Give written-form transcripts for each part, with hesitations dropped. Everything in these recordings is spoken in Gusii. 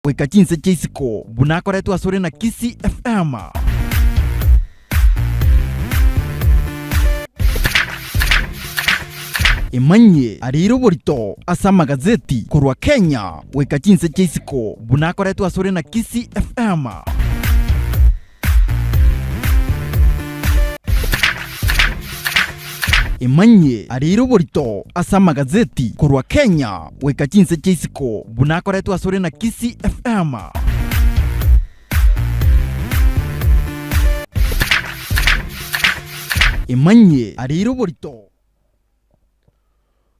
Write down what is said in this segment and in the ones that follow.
Goika chinse chia isiko, buna akoretwe asore na Kisii FM. Emanyie areire oborito ase amagazeti korwa Kenya goika chinse chia isiko, buna akoretwe asore na Kisii FM. Emanyie areire oborito ase amagazeti korwa Kenya goika chinse chia isiko, buna akoretwe asore na Kisii FM. Emanyie areire oborito.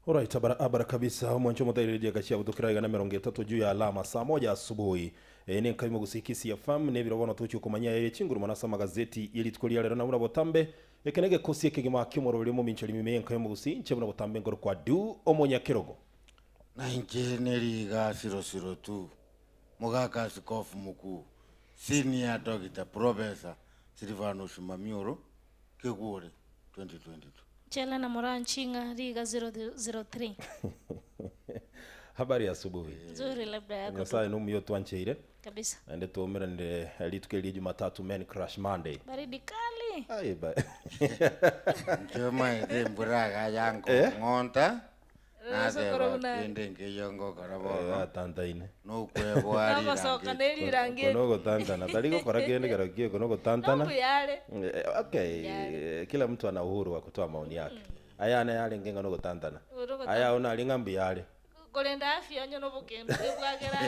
Alright, barabara kabisa omwancho omotaireri agachia gotokera igana 30 juu ya alama saa moja asubuhi Eye nenkaimo gose Kisii FM nebiro bono tochia okomanyia ere chinguru mono ase amagazeti ye rituko ria rero na buna botambe eke negekosi ekegima kiomoroberi omominchori mime yenkaimo gose inche buna botambe nkorokwa Du omonyakerogo. Na inche neriga siro-siro tu, Mogaka Askofu Mokuu, Senior Doctor Professor Silvanus Mamioro, Kegure, 2022. Chela na Moranchi ng'a riga 003. Habari ya asubuhi. Nzuri labda yako tu. Nyasaye nomuya otwancheire Kabisa. naende twaumeranire rituko eri ria Jumatatu Men Crush Monday. Baridi kali. Ai ba Inche omanyete embura iga yankong'onta, nateba kende nkeiyo ngokora bono, atantaine. nokweboa Nogosoka rirangeti. ne rirangeti. Oko nogotantana tari gokora kende kero ki oko nogotantana. Nombuya are. Eh, okay, kila mtu ana uhuru wa kutoa maoni yake. Aya ane yarenge ng'a nogotantana. Nogotantana. Aya ao nare ng'a mbuya are. Korende afya onye nobokendu ebwagera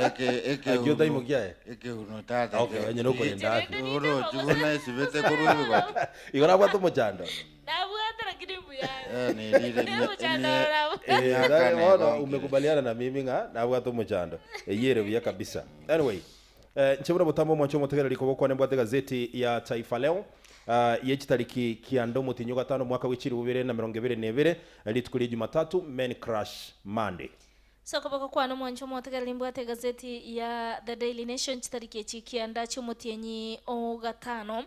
Eke Aki otaimokia aye? ekeuno tata Okay, onye nokorenda afya. orochi buna esibete korwa ebigoti. Igo nabwate omochando. Nabwate lakini mbuya are. Eh, nerire emia- Omochando emia- oro nabwate. Eh, Emiaka nare bono negonkire. umekubaliana na mimi ng'a nabwate omochando. Eyio ere buya kabisa. Anyway, eh, inche buna botambe omwancho omotegereri kobokwane mbwate egazeti ya Taifa Leo ah, ye chitariki kianda omotienyi o gatano omwaka bwe chilifu bibere na emerongo ebere na ebere, rituko ria Jumatatu, Men Crush Monday. Ase okoboko kwane omwancho omotegereri mbwate egazeti ya The Daily Nation chitariki echi kianda chi'omotienyi o gatano.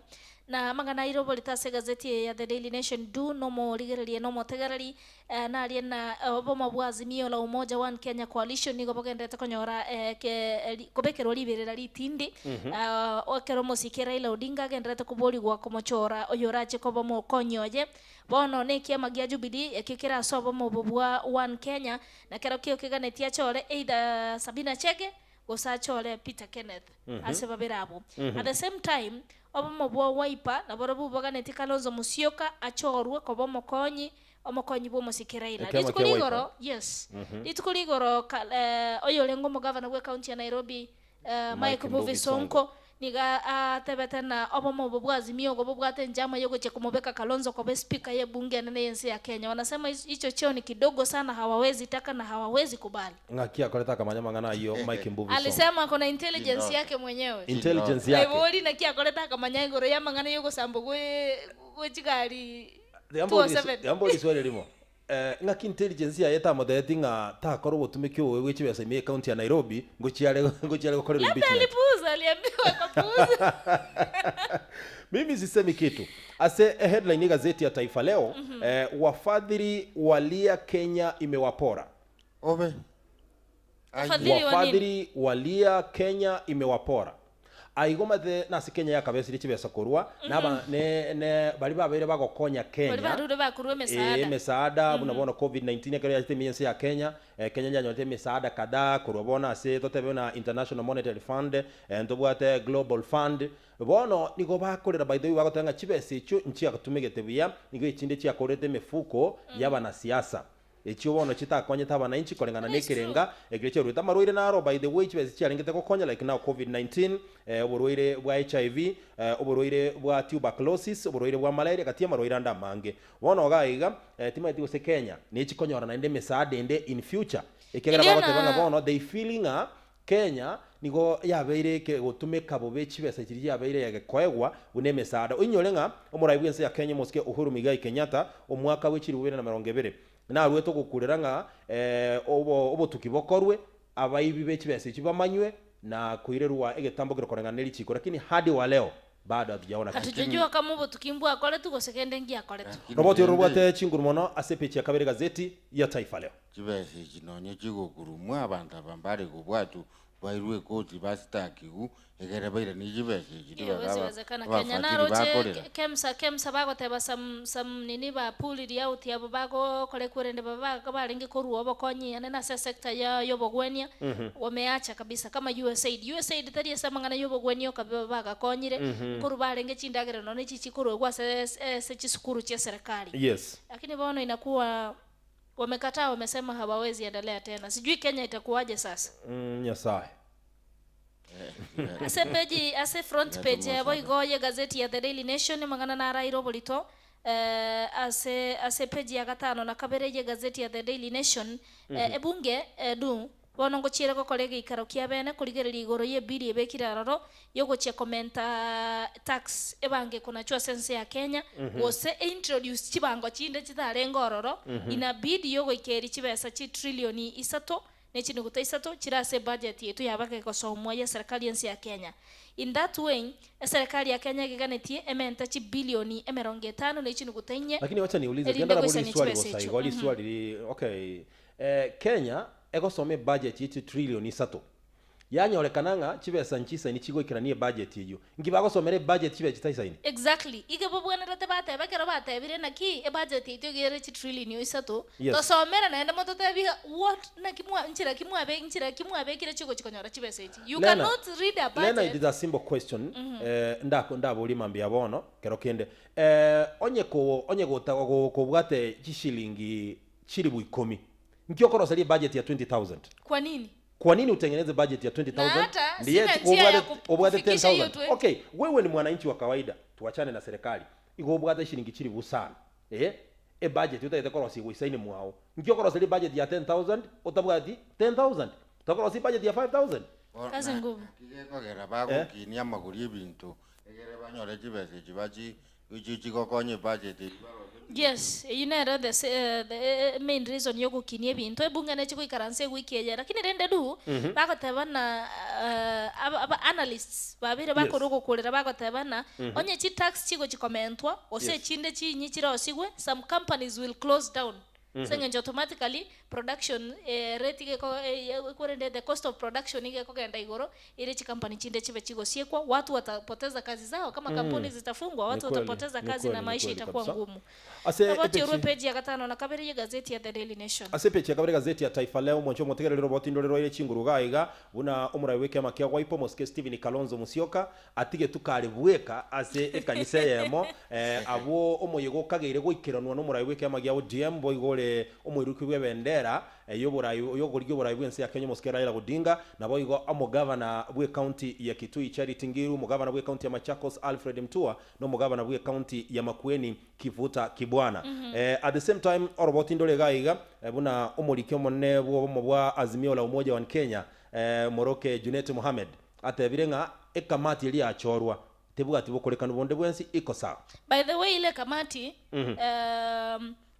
Na amang'ana aire oborito ase egazeti eye ya The Daily Nation du nomorigererie na omotegereri eh, narie na eh, obomo bwa Azimio la Umoja One Kenya Coalition nigo bogenderete konyora eh, ke, eh, ri- kobekerwa riberera ritindi Ah, ekero omosike Raila Odinga agenderete koborigwa komochora oyorache koba omokonyi oye Bono nekiama gia Jubilee ekio kere ase obomo obo bwa One Kenya, na kerokio keganetie achore either Sabina Chege gose achore Peter Kenneth ase babere abwo. At the same time, obomo bwa Wiper naborobwo boganetie Kalonzo Musyoka achorwe koba omokonyi omokonyi bw'omosike Raila. Ekiama Rituko kia Wiper. rigoro yes, rituko rigoro ka oyorenge omogavana bw'ecounty ya Nairobi Mike Mbuvi Sonko nigo atebete na obomo obo bwa Azimio ogo bobwate enchama yogochia komobeka Kalonzo koba espika y'ebunge enene y'ense ya Kenya. Wanasema hicho cheo ni kidogo sana hawawezi taka na hawawezi kubali. Ng'aki akorete akamanya amang'ana ayio Mike Mbuvi Sonko? Alisema ako na intelligence yake mwenyewe. Intelligence yake. Ebori naki akorete akamanya igoro y'amang'ana y'ogosambwa gwe gwe chigari 207. Yambori swali erimo. Ng'aki intelligence yaye etamotebeti ng'a takora obotumeki obobe bwe chibesa ime y'ecounty ya Nairobi ngochia are ngochia are gokorerwa Labda impeachment. alipuuza, aliambiwa akapuuza. Mimi sisemi kitu. Ase eheadline y'egazeti ya Taifa Leo, eh, wafadhili walia Kenya imewapora. Obe. Ai. Wafadhili wa nini? Wafadhili walia Kenya imewapora. Aigo omanyete nase Kenya yakabesirie chibesa korwa, naba ne ne baria babeire bagokonya Baria Kenya, barure bakorwa eh, emesaada. emesaada buna bono Covid-19 ekero yachete ime y'ense ya Kenya, eh, Kenya nyanyorete emesaada kadhaa korwa bono ase totebe buna International Monetary Fund, eh, ntobwate Global Fund. Bono nigo bakorera by the way bagoteba ng'a chibesa echio nchiatumegete buya, nigo echinde chiakorete emefuko y'abanasiasa. Echio bono chitakonyete abanainchi koreng'ana That is true. nekerenga ekeria chiaruete amarwaire naro by the way chibesa chiarengete gokonya like now covid 19 eh, oborwaire bwa HIV eh, oborwaire bwa tuberculosis oborwaire bwa malaria gati y'amarwaire ande amange. Bono iga iga eh, timanyeti gose Kenya nechikonyora naende emesaada ende in future ekiagera Erio bagoteba ng'a na bono they feeling ng'a Kenya nigo yabeire ekegotumeka bobe chibesa chiria chiabeire egekoegwa buna emesaada. Oinyore ng'a omorai bw'ense ya Kenya omosike Uhuru Muigai Kenyatta omwaka bwe chilifu bibere na emerongo ebere naruete ogokurera ng'a obotuki bokorwe, abaibi be chibesa echio bamanywe na koirerwa egetambo kero koreng'ana ne richiko lakini hadi wa leo bado hatujaona kitu. Hatujajua kama obotuki mbwakoretwe gose kende ngiakoretwe. Lakini Roboti oro rende robwate chinguru mono ase epeji ya kabere egazeti ya Taifa Leo. chibesa echi nonye chigokurumwa abanto aba mbare kobwatwa. Bairwe ekoti basitakiwu, egere bairanie chibesa echi Hiyo ribaga haiwezi aba- wezekana Kenya. abafuatili Naroche bakorera. Kemsa Kemsa bagoteba some some nini ba puliri out yabo bagokore kwerende baba barenge korwa obokonyi ane nase sector ya yobogwenia wameacha kabisa kama USAID USAID tari ase amang'ana yobogwenia okabe bagakonyire korwa barenge chindagera nonye chichi korwa ase ase chisukuru chia serikali Yes. lakini bono inakuwa wamekataa wamesema hawawezi endelea tena sijui Kenya itakuwaje sasa Nyasaye. Ase page ase front page yabo igo ye gazeti ya The Daily Nation mang'ana naraire oborito ase ase page ya gatano na kabere ye gazeti ya The Daily Nation ebunge du bono ngochiere gokora egeikaro kia bene korigereria igoro ye bill ebekire aroro yogochia komenta tax ebange konachwa sense ya Kenya gose introduce chibango chinde chitarenge ororo inabidi yogoikeri chibesa chi trilioni isato nechinuguta isato chirase budget yetu yabake gosomwa ya serikali ensi ya Kenya. In that way serikali ya Kenya giganetie ementa chi bilioni emerongo etano nechinuguta inye. Lakini wacha niulize Erinde kienda goisani buri swali chibesa gosa icho. igo li swali li okay. Kenya egosome budget yetu trillion isato. Yanyorekana ng'a chibesa nchisa ni chigoikeranie budget eyo. Ngi bagosomere budget chibe chitaisaini. Exactly. Ige bobwenerete bateba ekero batebire naki ebudget yaito igere chi trillion isato. Yes. Tosomera naende mototebi what naki mwa nchira ki mwabe nchira ki mwabekire chigo chikonyora chibesa echi. You Lena, cannot read a Lena, it budget. is a simple question. Ndako ndaburi mambi ya bono kero kende. Onye ko onye gota go kobwate chishilingi chiribu 10. Nkio koroseria budget ya 20,000. Kwa nini? Kwa nini utengeneze budget ya 20,000? Na hata Ndiye sina njia ya ubwate kufikisha hiyo 10,000. 20. Okay, wewe ni mwananchi wa kawaida, tuachane na serikali. Igo ubwate shilingi chiribu sana. E budget utaite korosi guisaini mwao. Nkio koroseria budget ya 10,000, utabwati 10,000. Utakorosi budget ya 5,000. Kazi ngumu. Kigekogera bagokinia amagori ebinto, egere banyore chibesa echi bachi echi chigokonya ebudget echi barose. Yes, you know the the main reason yogukinia ebinto ebunge nechi goikaransa ewiki eye lakini rende du bagoteba na aba analysts babire bakora ogokorera bagoteba na onye chi tax chigo chikomentwa ose chinde chinyi chirosigwe some companies will close down. Seng'encho automatically production rate igeko ekorende the cost of production igekogenda igoro ire chikampani chinde chibe chigosiekwa watu watapoteza kazi zao kama kampuni zitafungwa watu Ni kweli, watapoteza ni kazi kweli, na ni maisha kweli itakuwa kabisa. ngumu. Ase Aboti orwe epechi- page ya gatano na kabere ye gazeti ya The Daily Nation. Ase pechi yakabere gazeti ya Taifa Leo mwancho motegerero roboti ndorero ile chinguru gaiga buna omurai weke amakia gwaipo Mosque Steven Kalonzo Musyoka atige tukare bweka ase ekanisa yemo abo omoyego kageire goikeranwa n'omurai weke amagia ODM boigore omoiruki bwe bendera yoborai yogorigyo borai bwense ya Kenya Mosque Raila Odinga na boigo omugavana bwe county ya Kitui Charity Ngiru mugavana bwe county ya Machakos Alfred Mutua no mugavana bwe county ya Makueni Kivuta Kibwana. At the same time oroboti ndore gaiga buna omoriki omonene bwo bwa Azimio la Umoja wa Kenya Moroke Junet Mohamed atebire ng'a ekamati eri yachorwa tebwati bokorekana bonde bwensi iko sawa. By the way ile kamati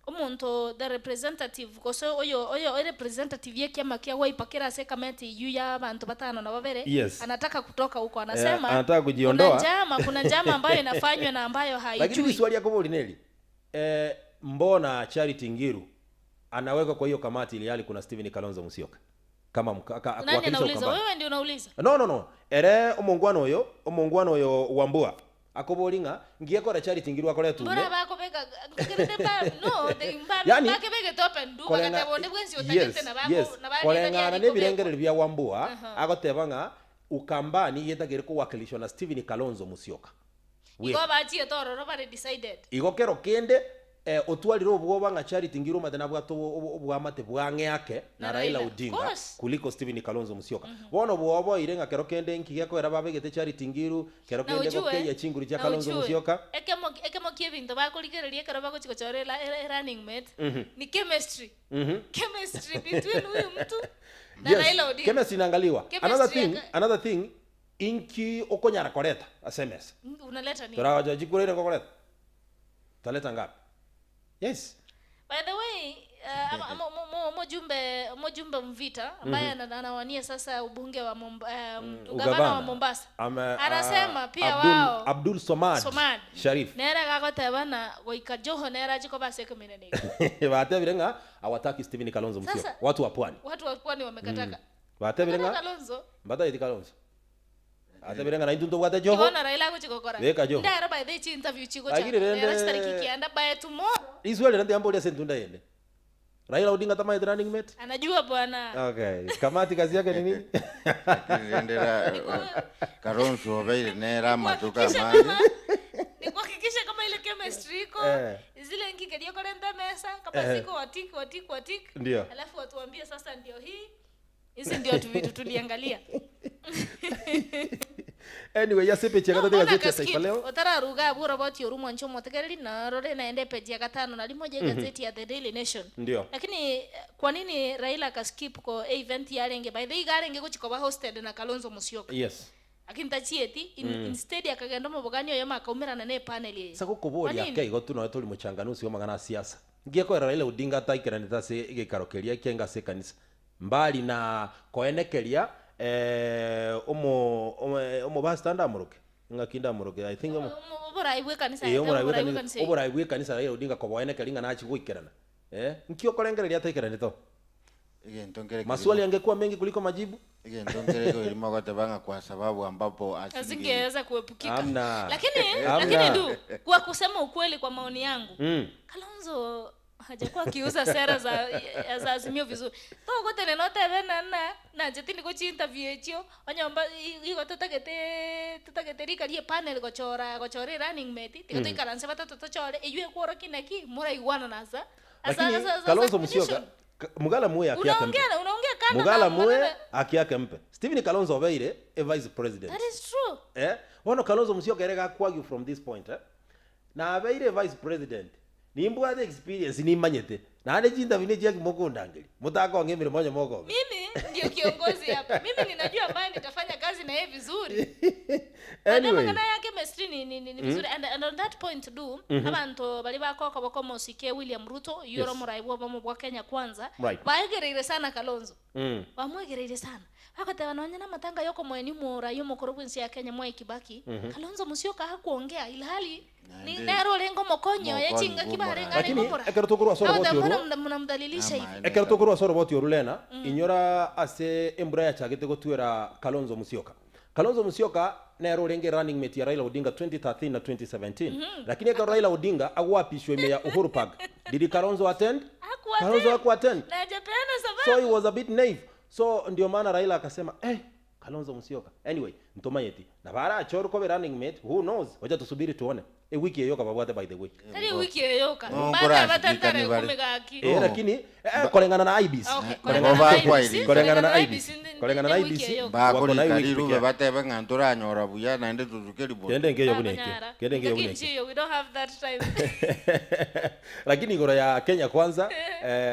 omuntu the representative gose oyo oyo representative ye kiama kia Wiper kira ase kamati yu ya bantu batano na babere. Yes. Anataka kutoka huko anasema anataka kujiondoa. Kuna njama ambayo inafanywa na ambayo Lakini haijui. swali yako boli neli mbona Charity Ngiru anawekwa kwa hiyo kamati ili hali kuna Steven Kalonzo Musyoka kama Nani kuwakilisha anauliza? Ukambani? Wewe ndio unauliza. No no no. Ere omongwano oyo wambua akobolinga ngiekora Charity Ngiru akore tume. Mbona bako beka ngirinde ba no the mba Yani, bake beke tope ndu bakate bonde bwensi otakete na bako yes, na bari koreng'ana nebirengereri bia Wambua agoteba ng'a Ukambani yetagere kuwakilishwa na Steven Kalonzo Musyoka. Igo bachie tororo bare decided. Igo kero kende otwarire obwoba ng'a Charity Ngiru mate nabwate obwamate bwang'eake na Na Raila Raila. Odinga Course. kuliko Steven Kalonzo Musyoka. Bono bwobo ire ng'a kero kende nkigekoera babegete Charity Ngiru kero Na kende ujue, gokeya chinguru chia na Kalonzo ujue, Musyoka. Ekemo kiebinto bakorigereria ekero bagochigochora running mate ni chemistry. Chemistry between huyu mtu na Yes, Raila Odinga. Chemistry inaangaliwa. Chemistry Another thing inki okonyara koreta SMS. Unaleta nini? Toraja jikurere kokoreta. Taleta ngapi? Yes. By the way, mjumbe Mvita ambaye anawania sasa ubunge wa ugavana wa Mombasa. Anasema pia wao Abdul Somad Sharif. Nera gagoteba na goika Joho nera jiko base kumina ni. Batebire nga awataki Steven Kalonzo Musyoka. Sasa, Watu wa pwani. Watu wa pwani wamekataka. Batebire Mbare ng'a Kalonzo. mbatageti Kalonzo. Atebire ng'a naintwe ntobwate Joho. Bono Raila agochi gokora. Beka Joho. Ndero by the way chi interview chigochaka. Lakini rende- Rero chitariki kianda by tomorrow. Riswali rende tiga mbori ase entunda yende. Raila Odinga tamaete running mate? Anajua bwana. Okay. Kamati kazi yake ni nini? Lakini rende ra Kalonzo obeire nere amatuko Kuhakikisha amange. kama ni kuhakikisha kama ile chemistry iko Eh. zile ngike korenta mesa kama Eh. ziko watik watik watik Ndio. alafu watuambie sasa ndio hii hizi ndio tu vitu tuliangalia. Anyway, yase peche No, gatatu mbona gazeti ya akaskip? Taifa Leo. Otararuga abwo roboti orumwa ncho motegereri na rore naende peji ya gatano na limoja gazeti ya The Daily Nation. Ndio. Lakini kwa nini Raila akaskip ko event yarenge by the way garenge gochikoba hosted na Kalonzo Musyoka. Yes. Lakini tachieti instead akagenda mubugani oyo makaumirana ne panel eye. Sasa gokoboria Kwa nini? ake igo tu noe tori muchanganuzi wa mang'ana a siasa. Ngiye Raila Odinga ataikiranete ase egekaro keria kiaenga ase ekanisa. Mbali na koenekeria omo omo pastor ndamoroke. Ng'aki ndamoroke. I think omo Oborai bwe kanisa. Eh, omorai bwe oborai bwe kanisa. kanisa. Oborai bwe kanisa Raila Odinga koboenekeria ng'a nachi goikerana. Eh, nki okorengereria ataikerane to? Egento nkere Maswali yangekuwa mengi kuliko majibu. Egento nkere koirimo goteba ng'a kwa sababu ambapo asinge Asingeweza kuepukika. Amna. Lakini Amna. lakini du kwa kusema ukweli kwa maoni yangu. Kalonzo hajakuwa akiuza sera za za Azimio vizuri. Togotene notebe na na na nje tindi gochi interview echio onyomba igo tutagete tutagete rikarie panel gochora gochora running mate tiga toikaranse batato tochore eywe kworoki naki muraigwana nasa. Lakini Kalonzo Musyoka Mugala muwe haki yake mpe. Unaongea unaongea kando Mugala na muwe maneno- haki yake mpe. Stephen Kalonzo obeire a vice president. That is true. Eh? Bono Kalonzo Musyoka ere gakwagiu from this point eh? Na abeire vice president. Nimbwate experience nimanyete. Naende chintabi ne chiaki mokondangeri. Mutakonga emirimo onye mokonga. Mimi ndio kiongozi hapa. Mimi ninajua ambaye nitafanya kazi na yeye vizuri. Anyway. Magana ya chemistry ni ni, ni, ni vizuri and on that point do abantu bali bakoko bakomosike William Ruto yoro Yes. murai bwo bomo bwa Kenya kwanza Right. baegereire sana Kalonzo bamwegereire sana bakateba nonya na matanga yoko mweni murai omokoro bwensi ya Kenya Mwai Kibaki Kalonzo Musyoka hakuongea ilhali ni Nandi. nero lengo mokonyo Mokonyi yechinga bwo kibare morai. ngare Lakini ngomora ekero tokorwa ase oroboti mbona orwo mnamdhalilisha hivi Ama- ekero tokorwa ase oroboti oru lena inyora ase embura yachagete gotwera Kalonzo Musyoka. Kalonzo Musyoka nero orenge running mate ya Raila Odinga 2013 na 2017. Lakini ekero Raila Odinga agwapishwa ime ya Uhuru Park. Did Kalonzo attend? Hakuattend. Kalonzo hakuattend. na hajapeana So sababu he was a bit naive. So ndio maana Raila akasema eh, Kalonzo Musyoka. Anyway, ntomayeti. Na bara achoro kobe running mate, who knows? Wacha tusubiri tuone. E wiki eyoka babwate by the way. tari wiki yoyoka No, baada ngora batantare ashirikani bari. kumigaki Eh, lakini kolengana na IBC. Okay, Kolengana Bo na bakwa IBC. iri. Kolengana na IBC. Kolengana na wiki IBC. yoyoka. Wako na hii Bakorika wiki rirube peke yake. batebe ng'a ntoranyora buya naende tutuke riboti. Kende ngeyo buneke. Kende ngeyo Lakini buneke. nchiyo, we don't have that time. Lakini igoro ya Kenya kwanza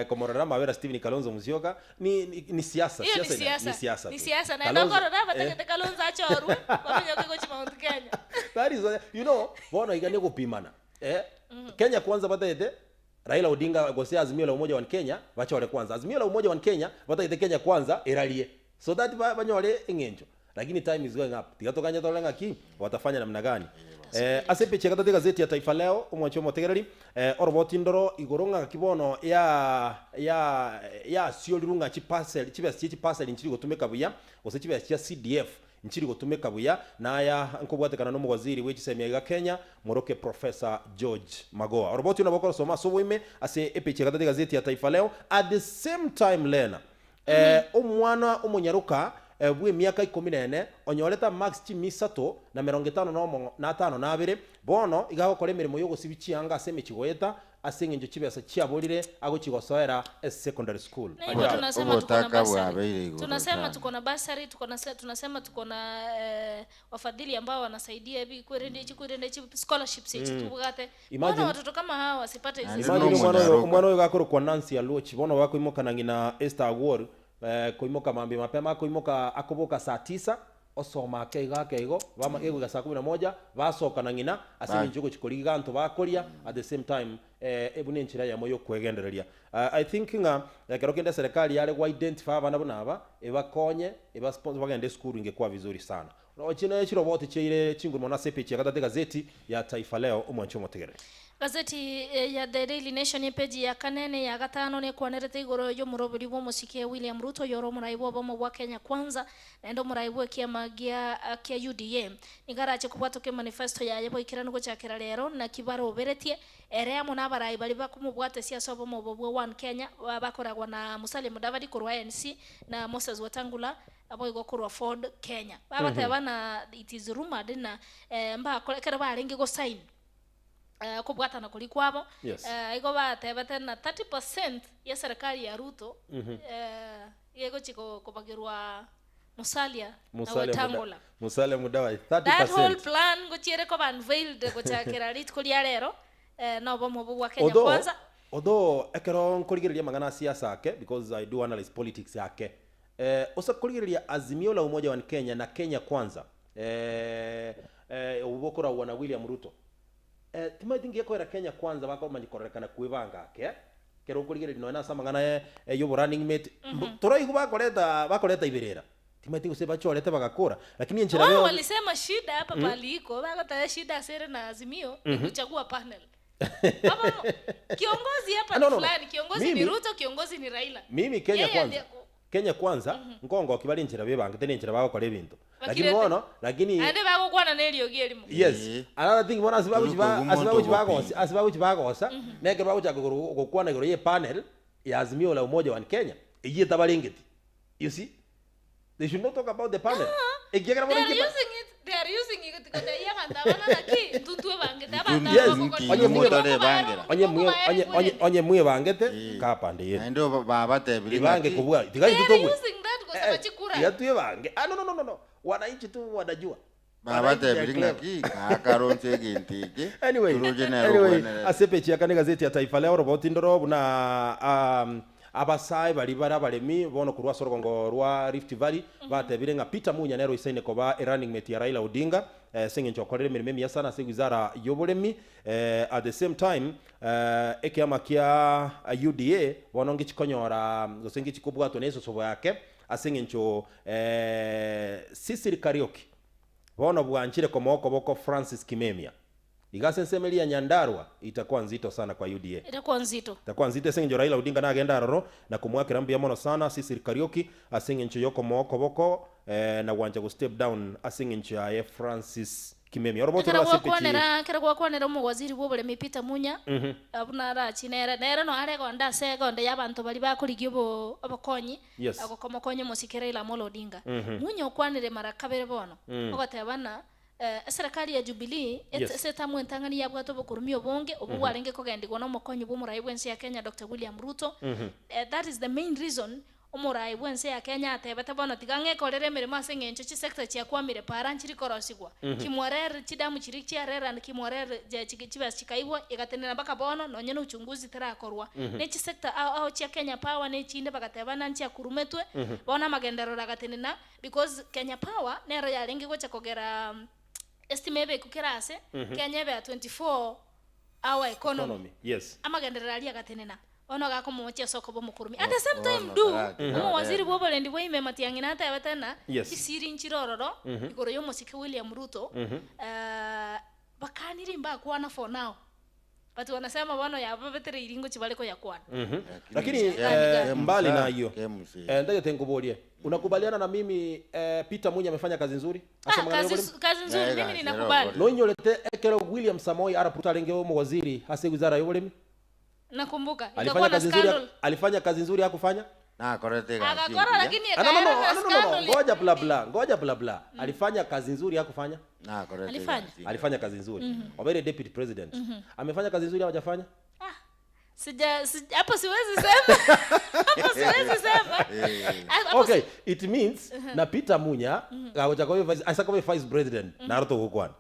komorora mawera Stephen Kalonzo Musyoka ni ni, ni siasa Hiyo ni siasa ina- siasa. ni siasa Ni tu. siasa na Kalonzo- ndokoro raba tagete Kalonzo achorwe bamenye gochi Mount Kenya. That is you know bono iganie gupimana Kenya kwanza batete Raila Odinga gose Azimio la Umoja wa Kenya bachore kwanza Azimio la Umoja wa Kenya batete Kenya kwanza eralie so that banyore eng'encho lakini time is going up tigatokanya tole ng'aki watafanya namna gani ase picha gatatu gazeti ya Taifa Leo omwancho motegereri oroboti ndoro igoro ng'aki bono ya ya ya sioriru ng'aki parcel chibesa chi parcel nchiri gotumeka buya gose chibesa chia CDF nchiri gotumeka buya naya nkobwatekana n'omowaziri w'ekisemia iga Kenya moroke Professor George Magoha oroboti nabo soma soboime ase epicha gatatu gazeti ya Taifa Leo at the same time lena omwana omonyaruka bwe miaka 14 onyoreta max chimisato na 55 no na tano na abere bono igagokora emirimo yogosibi chianga ase emichigoeta ase eng'encho chibesa chiaborire agochigosoera e secondary school Na hivyo Ajabu. tunasema tuko na Obotaka basari. bwabeire igoro Tunasema sana. tuko na basari, tuko na tunasema tuko na wafadhili ambao wanasaidia hivi kwerende hichi kwerende hichi scholarships hichi tubugate. Mbona Imagine- watoto kama hawa wasipate hizi Imagine Imagine Omwana omwana oyo aroka. omwana oyo gakorokwa Nancy Alochi bono bakoimoka na ng'ina Esther Awuor koimoka mambi mapema akoimoka akoboka saa tisa osoma akeigo akeigo bama egoika saa kumi na moja basoka na ng'ina ase Ba- eng'encho ogochikoriga anto bakoria at the same time ebu na enchera yamo yokwegendereria I think ng'a ekero kende serikali yare gwa identify abana buna aba ebakonye ebasponsor bagende esukuru ingekuwa vizuri sana chino chiroboti chiaire chinguru mono ase epeji ya gatatu egazeti ya Taifa Leo omwancho omotegereri. Gazeti ya The Daily Nation epeji ya kane na eya gatano nekwanerete igoro y'omoroberi bw'omosike William Ruto oyore omorai bw'obomo bwa Kenya Kwanza naende omorai bw'ekiama gia kia UDA. Nigo arache kobwatoka emanifesto yaye boikeranu gochakera rero naki baroberetie ere amo nabarai baria bakomobwatesia ase obomo obo bwa One Kenya bakoragwa na Musalia Mudavadi korwa ANC na Moses Wetangula Naboigo korwa Ford Kenya. Bagateba na it is rumoured ng'a mbakore ekero barenge gosign okobwatana koria kwabo, Yes. igo batebete ng'a 30% ya eserekari ya Ruto egochia kobagerwa Musalia na Musalia Muda- Wetangula. Musalia Mudavadi That whole 30%. plan ngochia ere koba unveiled gochakera rituko ria rero, nobomo obwo bwa Kenya Although, Kwanza. although ekero nkorigereria amang'ana a siasa ake because I do analyse politics ake Eh, ose korigereria Azimio la Umoja One Kenya na Kenya Kwanza eh, eh, obwo bokoragwa na William Ruto eh, timaeti ngiya koera Kenya Kwanza bakomanya kororekana kwebanga ake eh, kero okorigereria nonya nase amang'ana eh, eh, yobo running mate mm toraigwa bakoreta bakoreta iberera timaeti gose bachorete bagakora lakini enchera Wao beo walisema shida hapa pahali iko bagoteba shida asere na Azimio ni kuchagua panel. Baba, kiongozi hapa Ah, no, ni no, no. fulani, kiongozi ni Mimi- Ruto, kiongozi ni Raila. Mimi Kenya Yeye kwanza ndiye- Kenya kwanza nkongo kibari enchera bebangete na enchera bagokora ebinto lakini Bakirete. bono lakini Aende bagokwana na eriogi erimo. yes Eh. another thing bono ase bagochi ba- Turuka ase bagochi omonto bagosi ogopinga. ase bagochi bagosa nekero bagochaka goro- gokwana igoro ya epanel ya Azimio la Umoja One Kenya eyio etabarengeti you see They should not talk about the panel. Ekiagera They bono are inki pa- using it, they are using it kotebia abanto aba ng'aki ntutwe bangete abanto Yes. aba bakogora- Onye mwe- Motore bangera. Onye mwe onye onye onye mwebangete kapande yenu. Naende babatebire Ibange ng'aki kobua tiga They intwe are tobue. using that gosaba chikura. Tiga twebange. Ah no no no no no. Wananchi tu wanajua. Wananchi they are babatebire clever. ng'aki kakaronse egento eke Anyway, toroche nere anyway, okwenerera. ase epeji ya kane egazeti ya Taifa Leo roboti ndoro buna um, abasae baria bare abaremi bono korwa ase orogongo rwa Rift Valley batebire ng'a Peter Munya nere oisaine koba erunning mate ya Raila Odinga eh, ase eng'encho okorire emeremo emiya sana ase ewizara y'oboremi eh, at the same time eh, ekiama kia UDA bono ngechi konyora gose ngechi kobwatwa na esosobo yake ase eng'encho eh, Cecily Kariuki Bono bwanchire komoa okoboko Francis Kimemia. Iga ase ensemo eria ya Nyandarua itakuwa nzito sana kwa UDA. Itakuwa nzito. Itakuwa nzito ase eng'encho Raila Odinga nagende aroro na komoakera mbuya mono sana Cecil Kariuki ase eng'encho yokomoa okoboko na gwancha go step down ase eng'encho yaye Francis Kimemia. Oroboti Ekero rore ase epeji. gwakwanera ekero gwakwanera omowaziri bw'oboremi Peter Munya, buna arachi nere nere noyo are egonda ase egonda y'abanto baria bakorigia obo obokonyi Yes. agokomokonya omosike Raila Amolo Odinga. Munya okwanire mara kabere bono, ogoteba ng'a eserekari ya Jubilee et- Yes. ase etamu entang'ani yabwate obokoromia obonge obwo bwarenge kogendigwa na omokonyi bw'omorai bw'ense ya Kenya Doctor William Ruto. That is the main reason Omorai bw'ense ya Kenya atebete bono tiga ng'ekorere emeremo ase eng'encho chisector chiakwamire para nchiri korosigwa. Kimwarer chidamu chiria chia and Kimwarer chibesa chikaigwa igatenena mpaka bono nonye na uchunguzi terakorwa. Ne chisector ao ao chia Kenya Power ne echinde bagateba ng'a nchiakurumetwe bono amagenderero agatenena because Kenya Power nero yarenge gocha kogera estima ebekwe kera ase Kenya ebe ya 24 hour economy. Economy, yes. Amagenderero aria agatenena. Bono agakomochia ase okoba omokurumi. At the same time Bono do, karati omowaziri kararebe. bw'oborendi bwa ime Matiang'i natebete ng'a Yes. chisiri nchire ororo igoro y'omosike William Ruto, eh, bakanire mbakwana for now. But wanasema bono yababetereirie ngochia bare koyakwana. Lakini Lakini eh, mbali na hiyo KMC. eh, ndagete nkuborie unakubaliana na mimi eh, Peter Munya amefanya kazi nzuri Ah, Ase amang'ana kazi, y'oboremi? kazi nzuri Yeah, mimi kazi ninakubali. nzuri. Noinyorete ekero William Samoei Arap Ruto arenge omowaziri ase wizara y'oboremi Nakumbuka alifanya ikakuwa na kazi nzuri scandal. alifanya kazi nzuri hakufanya Nakorete egasi Agakora engiya. lakini Ah, no, no, no, ekaera na ah, no, no, no, scandal. ngoja bla bla ngoja bla bla alifanya kazi nzuri hakufanya Nakorete Alifanya. egasi engiya. alifanya kazi nzuri Wabeire deputy president amefanya kazi nzuri hawajafanya Ah, sija sija- hapo siwezi sema. Hapo siwezi sema. Hapo okay it means na Peter Munya agocha kwa vice asa kwa vice president na Ruto gukwana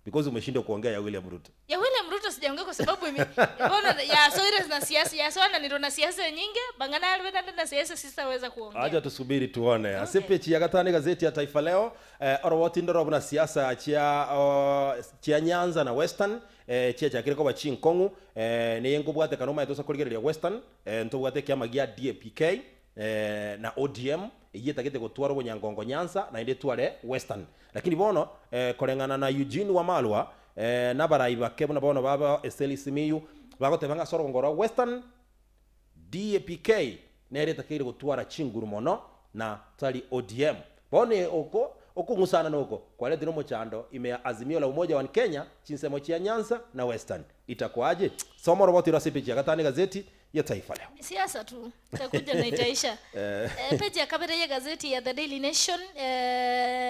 because umeshindwa kuongea ya William Ruto ya William Ruto sijaongea kwa sababu ime mbona ya soire na siasa ya sona niro na siasa nyingi bangana alwe na na siasa sitaweza kuongea acha tusubiri tuone okay. Ase pechi ya gatano gazeti ya Taifa Leo eh, oroboti ndoro buna siasa chia uh, chia Nyanza na Western eh, chia chakire koba chinkong'u eh, niye nkobwate kana omaete ase korigereria Western eh, ntobwate ekiama gia DAPK eh, na ODM eyio etagete gotwara obonyangongo Nyanza naende etware Western lakini bono eh, koreng'ana na Eugene Wamalwa. Nabarai bake buna bono baba Eseli Simiyu bagoteba ng'a ase orogongo rwa Western DAPK nere etakeire gotwara chinguru mono na tari ODM. Bono oko okong'usana noko kwaretire omochando ime ya Azimio la Umoja One Kenya chinsemo chia Nyanza na Western. Itakuaje? Soma oroboti oro ase epeji ya gatano egazeti ya Taifa Leo. Ni siasa tu itakuja na itaisha. Epeji ya kabere y'egazeti ya The Daily Nation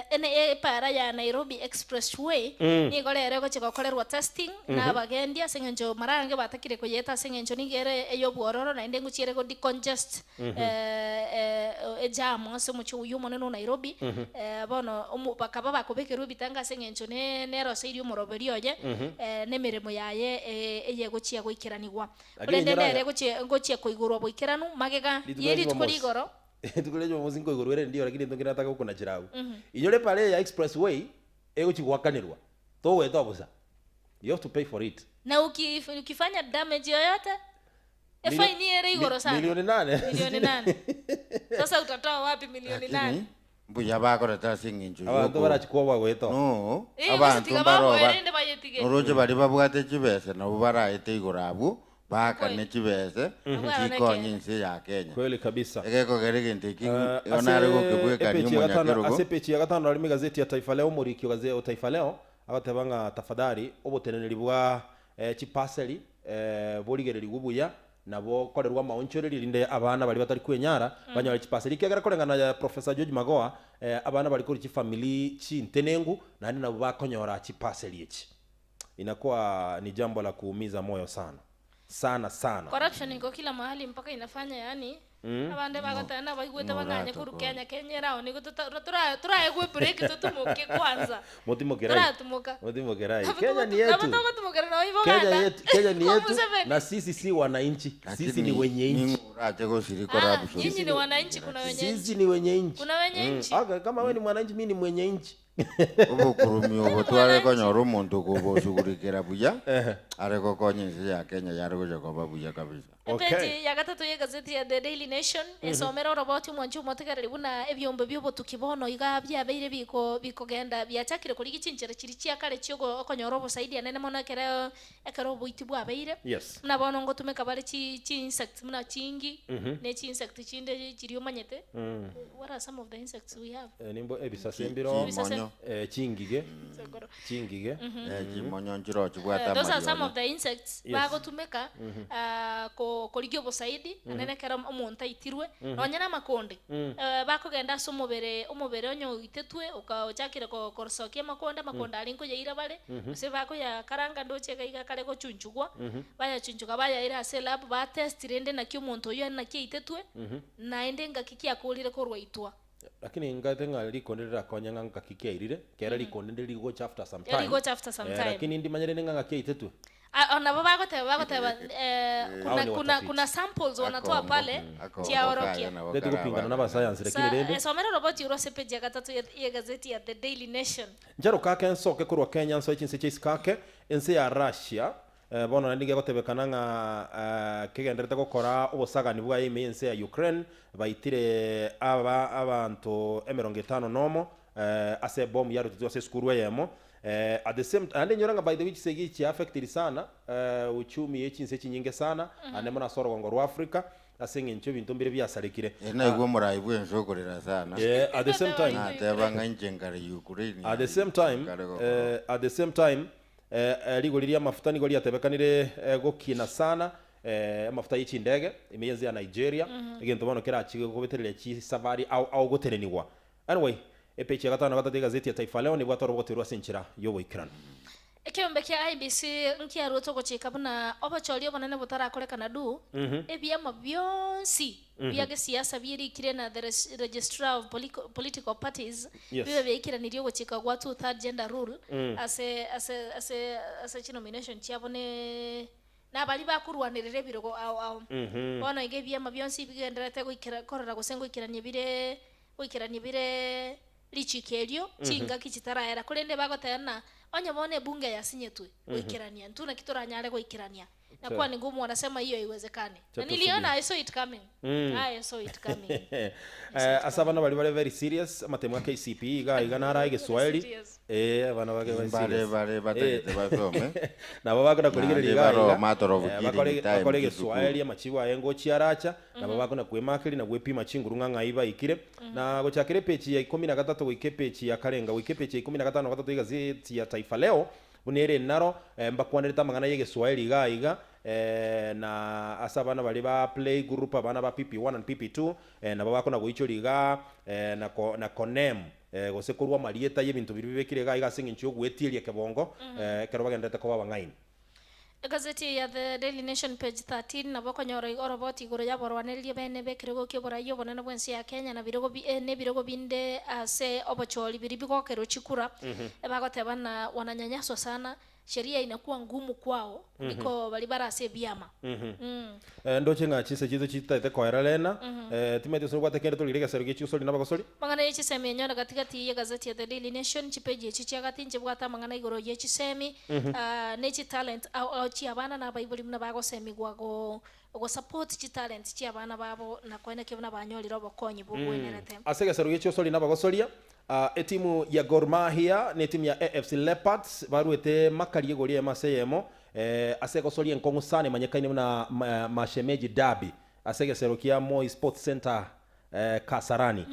ene epara ya Nairobi Expressway nigo rero egochia gokorerwa testing na abagendi ase eng'encho mara ange batakire koyeta ase eng'encho nigo ere ey'obwororo naende ngochia ere go decongest ejam ase omochie oyio omonene o Nairobi. Bono omo bakaba bakobekerwa ebitanga ase eng'encho ne neroseirie omoroberi oye na emeremo yaye eyegochia goikeranigwa. Lakini Korende inyora nere gochia ngochia koigorwa boikeranu magega Rituko ye ria rituko Jumamosi. rigoro. Rituko ria Jumamosi nkoigorwa ere ndio lakini ntokire nataka gokonachera agwo. Inyora epara eye ya expressway egochia goakanerwa togoeta bosa. You have to pay for it. Na uki ukifanya damage yoyote efaini ere igoro sana. Milioni nane. Milioni nane. Sasa utatoa wapi milioni nane? Lakini mbuya bakorete ase eng'encho Abanto yoko- barachia kwoboa goeta. No, Eh, abanto gose tiga mbaro baboe ba- rende bayetige. Oroche baria babwate chibese nabo baraete igoro abwo bakane Kweli. chibese Abwo aro chikonye nekeene. ense ya Kenya. Kweli kabisa. Egekogera egento eki Eh, nare gokebwekania epeji ya gatano omonyakerogo. ase epeji ya gatano arimo egazeti ya Taifa Leo omoriki o gaze- o Taifa Leo agoteba ng'a tafadhali oboteneneri bwa chipaseli borigererigwe buya nabo korerwa amaonchoreri rinde abana baria batari kwenyara banyore chipaseli ekiagera koreng'ana ya Professor George Magoha abana bari korwa chifamili chintenengu naende nabo bakonyora chipaseli echi. Inakuwa ni jambo la kuumiza moyo sana sana sana. Corruption iko kila mahali mpaka inafanya yani abande bagotana baigwete bang'anye korwa Kenya Kenya erao nigo toraegwe break totumoke kwanza. Motimokerai. Toratimoka. Motimokerai. Nabo Kenya ni nabo yetu. togotumokera nabo ibo Kenya ganda. yetu, Kenya ni Kwa yetu Museveni. na sisi si wananchi. Sisi ni Lakini wenye nchi. ning'o orache gosiri Ah, corruption. nyinyi ni wananchi, kuna wenye nchi. Sisi ni wenye nchi. Kuna wenye nchi. Okay, kama wewe ni mwananchi mimi ni mwenye nchi. Obokurumi obo tware konyora omonto kobosugurekera buya are gokonya ense ya Kenya yare gocha koba buya kabisa. Okay. Epeji ya gatatu ya gazeti ya The Daily Nation esomera oroboti omwanchi omotegereri buna ebiombe bia obotuki bono iga biabeire biko bikogenda biachakire korigi chinchera chiri chia kare chiogo okonyora obosaidi anene mono ekero ekero oboiti bwabeire. Yes. Buna bono ngotumeka bare chi chi insects buna chingi ne chi insect chinde chiri omanyete. What are some of the insects we have? Nimbo ebisase mbiro Chimonyo. Chingige. Sokoro. Chingige. Chimonyo nchiro chibwate Those are some amarionya. of the insects Yes. bagotumeka korigia obosaidi anene ekero omonto aitirwe nonya na amakonde bakogenda ase omobere omobere onye oitetwe ochakire kosokia amakonde amakonde aria nkoyaira bare gose bakoyakaranga ndoche iga iga kare gochunchugwa bayachunchuga bayaira ase elab batest rende naki omonto oywo naki aitetwe naende ngaki kiakorire korwa aitwa. Lakini ngate ng'a rikonde rirakonya ng'a ngaki kiairire kera rikonde ndiri rigocha after some time. Rigocha after some time. Lakini ndimanyire ng'a ng'aki aitetwe. Onabo bagoteba bagoteba Hao ni kuna watafiti. kuna samples wanatoa Akongo. pale Akongo chiaorokia. kaya nabo Ndeti karaba. gopingana na abasayansi lakini rende Esomera roboti oro ase page ya gatatu ya gazeti ya The Daily Nation. Njaro kake nsoke korwa Kenya nsoe chinse chia isikake ense ya Russia bono naende gegotebekana ng'a kegenderete gokora obosagani bwaye ime ense ya Ukraine baitire aba abanto emerongo etano nomo ase ebomu yarutetwe ase esukuru eyemo. At the same ande nyora ng'a by the way chisegi chi affected sana uchumi ye chinse chinyinge sana ande mono ase orogongo rwa Africa ase eng'encho ebinto mbire biasarekire. Naigwa omorai bwa ense okorera sana. At the same time Nateba ng'a inche nkare Ukraine. At the same time Nkare gokora. At the same time rigori ria mafuta nigo riatebekanire gokina sana amafuta y'echindege ime ya Nigeria egento bono kerachi gobetereria chisafari au au goteneniwa. Anyway, epeji ya gatano na gatatu egazeti ya Taifa Leo nibwate orogoterwa ase enchera y'oboikeranu. Ekiombe kia IEBC nkiarwete ogochika buna obochori obonene botarakorekana du ebiama bionsi bia gesiasa bierikire na the registrar of political parties bibe biaikiranirie ogochika gwa two third gender rule ase ase ase ase chinomination chiabo ne nabari bakurwanirira ebirogo ao ao. Bono iga ebiama bionsi bigenderete goikera korora gose ngoikerania bire goikerania bire richiko erio chingaki chitaraera korende bagoteba onye bono ebunge yasinyetwe goikerania ntuna ki toranyare goikerania. Inakuwa ni ngumu, wanasema hiyo haiwezekani. Cha Na niliona tusubiri. I saw it coming. I saw it coming. Eh, ase abana bari bare very serious amatemo a KCPE iga iga nara egeswahili Serious. eh abana bake very Mbare serious bare batagete basome. nabo bakona kurigereria Naende iga iga baroma torobu Eh, kiri bakore time bakore chisukuru. egeswahili amachibo aye ngochi aracha nabo bakona kwemakeri na gwepima chinguru ng'a ng'ai baikire na gochakera epeji ya ikumi na gatato goika epeji ya karenga goika epeji ya ikumi na gatano gatato egazeti ya Taifa Leo buna ere naro eh, mbakwanerete amang'ana ya egeswahili iga iga eh, na ase abana baria ba play group abana ba pp1 and pp2 eh, nabo bakona goichoria iga eh, na, ko, na konem eh, gose korwa amarieta ya ebinto biria bibekire iga iga ase eng'encho ya ogwetieria kebongo eh, ekero bagenderete koba abang'aini Egazeti ya The Daily Nation page 13 nabo okonyora oroboti igoro y'aborwanereria bene b'ekerogo ki'oboraia obonene bw'ense ya Kenya na birogo bi- eh, nebirogo binde ase obochori biria bigokerwa chikura ebagoteba na wananyanyaswa sana sheria inakuwa ngumu kwao kuliko baria bare ase ebiama Mm. Eh, ndoche ng'a chinse chiaito chitaete koera rena eh, timanyeti gose nobwate kende torire egesero gia chiusori na abagosori Amang'ana ye chisemi enyore gatigati y'egazeti ya The Daily Nation, chipeji echi chia gati nchibwate amang'ana igoro ye chisemi ah, ne chitalent ao ao chi'abana na abaibori buna bagosemigwa go gosupport chitalent chi'abana babo na koenekia buna banyorire obokonyi bobwenerete. Ase egesero gia chiosori na abagosoria ah, etimu ya Gor Mahia na etimu ya AFC Leopards baruete makari igoro eyemo ase eyemo eh, ase egosoria enkong'u sana emanyekaine buna ma, mashemeji derby ase egesero kia Moi Sports Centre eh, Kasarani.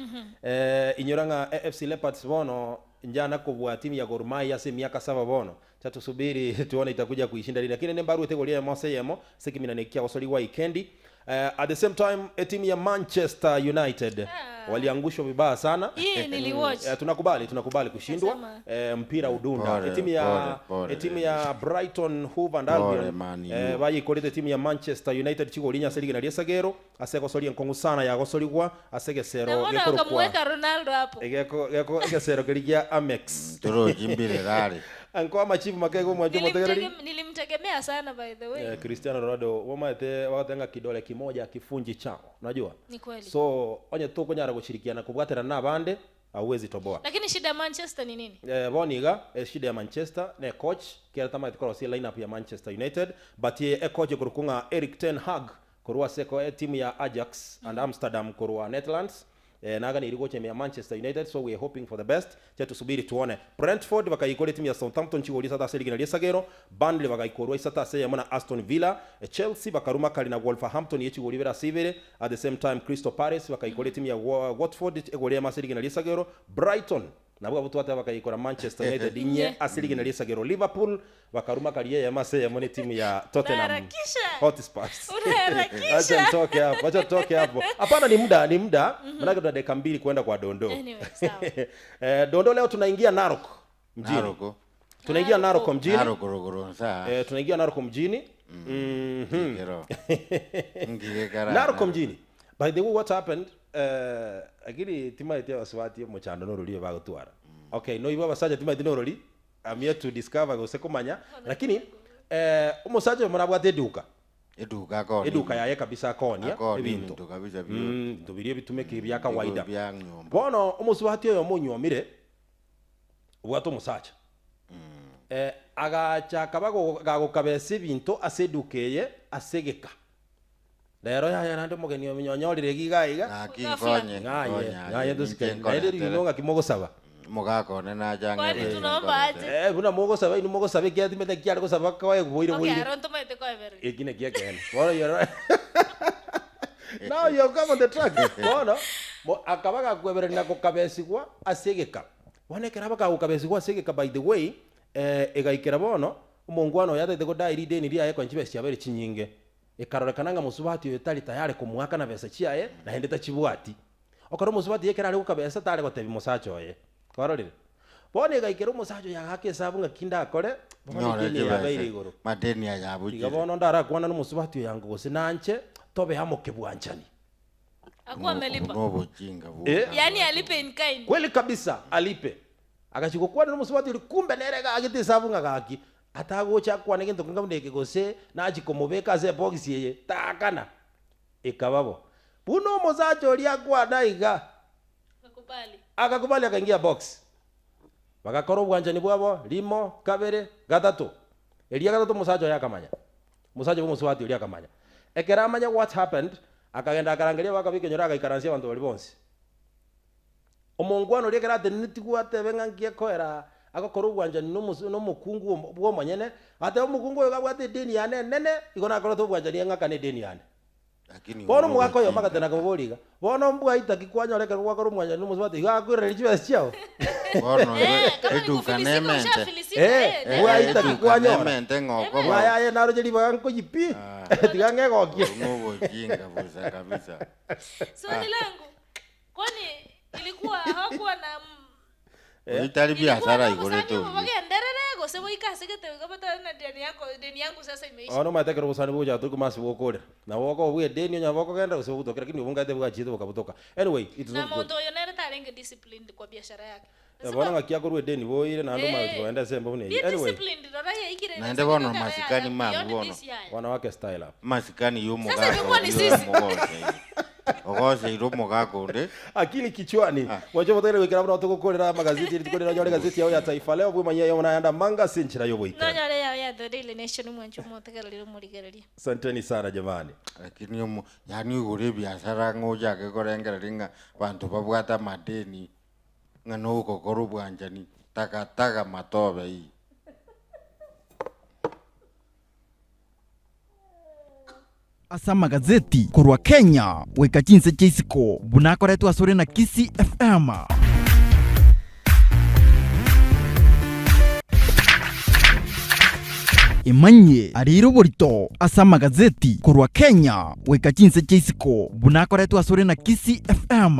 Eh, inyora ng'a AFC Leopards bono njana kobua timu ya Gor Mahia ase emiaka saba bono cha tusubiri tuone itakuja kuishinda lini lakini nembaruete igoro eyemo ase eyemo ase ekeminano eki kiagosorigwa ikendi eh, at the same time etimu ya Manchester United Ah. waliangushwa vibaya sana Hii niliwatch. Eh, tunakubali tunakubali kushindwa Nasema. eh, mpira udunda Pole, etimu ya pole, pole. etimu ya Brighton Hove and Pole, Albion Man U. eh, bayikorete etimu ya Manchester United chigorinya ase rigena riesagero ase egosoria enkong'u sana yagosorigwa ase egesero Na mbona gekorokwa wakamuweka Ronaldo hapo? egeko geko egesero keria gia Amex Torochimbire rari. anko amachifu makego mwancho motegereri Nilimtegemea sana by the way. Eh, Cristiano Ronaldo wamaete wagatenga kidole kimoja kifunji chao unajua Ni kweli. so onye tukonyara gushirikiana kubwatana na abande hauwezi toboa Lakini shida ya Manchester ni nini? eh, boniga eh, shida ya manchester ne coach kiara tamaete korosia lineup ya manchester united but ye e coach korokung'a eric ten hag korwa seko e team ya ajax and amsterdam korwa netherlands eh, naganiri gochemea manchester united so we are hoping for the best che tusubiri tuone brentford bakaikora timu ya southampton chigori isata ase rigena riesagero burnley bagaikorwa isata ase eyemo na aston villa eh, chelsea bakaruma kari na wolverhampton yechigori ibere ase ibere at the same time crystal palace bakaikora timu ya watford egori eyemo ase rigena riesagero brighton nabwo abwo twateba bakaikora manchester united inye ase rigena riesagero liverpool bakaruma kari eyemo ase eyemo ne timu ya tottenham Unaharakisha. hotspurs Unaharakisha. acha nitoke hapo acha tutoke hapo hapana ni muda ni muda manake tuna dakika mbili kwenda kwa dondoo Anyway, sawa. eh, dondoo leo tunaingia narok mjini Naroko. tunaingia narok mjini Naroko rogoro nsa. eh, tunaingia narok mjini Mhm. Kero. Ngige kara. narok mjini by the way what happened eh, lakini timaiti abasubati omochando norori bagotwara okay no ibo abasacha timaiti norori I'm yet to discover gose kumanya lakini eh, omosacha oyo morabwate eduka Eduka akoni. eduka yaye kabisa akonia Akoni ebinto ebinto kabisa bio. Mm, binto biria bitumeke bya kawaida Bya nyomba. bono omosuhati oyo omonywomire obwate omosacha eh, agachaka bago- gagokabesa ebinto ase eduka eye ase egeka rero yaya naende omogeni ominyanyorire giga iga Naki Ghafla. nkonye. ng'aye nkonye, ng'aye ninche tosikani naende nkonetera. rino ng'aki mogosaba Mugakone nachang'e Kwani besa tunaomba nkonetera. aje? eh, buna mogosaba inu mogosaba ekiatimete kiare gosaba koe bwoire Okay, bwoire Aaron tomaete koebereri. eki neki ekene bono yoro now you come on the track bono mo akaba gakweberania gokabesigwa ase egeka bono ekero abakagokabesigwa ase egeka by the way eh, egaikera bono omongwana oyo atagete kodai rideni riaye konya chibesa chiabere chinyinge ekarorekana ng'a mosubati oyo tari tayari komoaka na besa chiaye naende tachibwati okoro omosubati ekero are gokabesa tare gotebia mosacha oye kwarorire bono egaikera omosacha oyo agaka esabu ng'aki ndakore bono Nyore edeni yabeire chibesa. igoro Madeni iga ayabuchire. bono ndarakwana nomosubati oyango gose nanche tobe amo kebwanchani Akuwa amelipa. Nobochinga bu. Eh. Yaani alipe in kind. kweli kabisa alipe agachigokwana nomosubati ori kumbe nere gagete esabu ng'a gaki atagocha akwane egento kenga buna eke gose nachikomobeka ase ebox eye takana ekababo buna omosacha oria akwana iga Akakubali. akakubali akaingia box bagakora obwanchani bwabo rimo kabere gatato eria gatato omosacha oyo akamanya Omosacha bwa omosubati oria akamanya. Ekero amanya what happened, akagenda akarangeria abakaba ekenyoro agaikaransia abanto baria bonsi. Omongwana oria ekero atenenetigwe atebe ng'a nki ekoera agokora obwanchani na omokungu bw'omonyene, agateba omokungu oyo iga abwate edeni yane enene, igo nakorete obwanchani eng'akane edeni yane. Lakini Bono obo omogaka oyomo bochinga. agatena akamoboria iga, Bono mbwaita ki kwanyora ekero gwakora omwanchani na omosubati iga akoiraneria chibesa chiao? Bono Eh, igo kama ni eduka kufilisika nemente. ushafilisika, Eh, eh, nenda. bwaita ki Eduka kwanyora? nemente ng'a okoba Bwaye aye naroche ribaga nkoyie pi, Ah. tiga ng'egokie. Obo nobojinga bosa kabisa. Swali langu, kwani ilikuwa hawakuwa na Oyio tari ilikuwa biasara na aigorete obosani oyio. obo bagenderere gose boike ase gete iga batari na deni yako deni yangu sasa imeisha. Bono omanyete ekero obosani bogocha torikoma ase bokorera. Nabo okoba bwa edeni onye bokogenda gose bogotokera lakini obongaete bwachiete bokabotoka. Anyway, it is Na not good. monto oyo nere tarenge disciplined kwa biashara yake. Eh, bono ng'aki akorwa edeni boire naende omanye gochia kogenda ase embobu Be neye. Anyway, disciplined rora yaikire Naende bono masikani mabu bono. wanawake style up. Masikani Sasa y'omogaka imekuwa ni oyio sisi. omogoseire. Ogoseire omogaka onde. Akili kichwani. Mwanche motaire goikera buna togokorera amagazeti rituko rire onyore egazeti yao ya Taifa Leo bwemanyie aye buna ayande amange ase enchera y'oboikeranu. Nonyore yao ya The Daily Nation mwanche omotegereri omorigereria. Asanteni sana jamani. Lakini omo yaani oigure ebiasara ng'a ochake korengereria ng'a abanto babwate amadeni ng'a nogokora obwanchani takataka matobe ii. Ase amagazeti korwa Kenya goika chinse chia isiko buna akoretwe asore na Kisii FM. Emanyie arire oborito ase amagazeti korwa Kenya goika chinse chia isiko buna akoretwe asore na Kisii FM.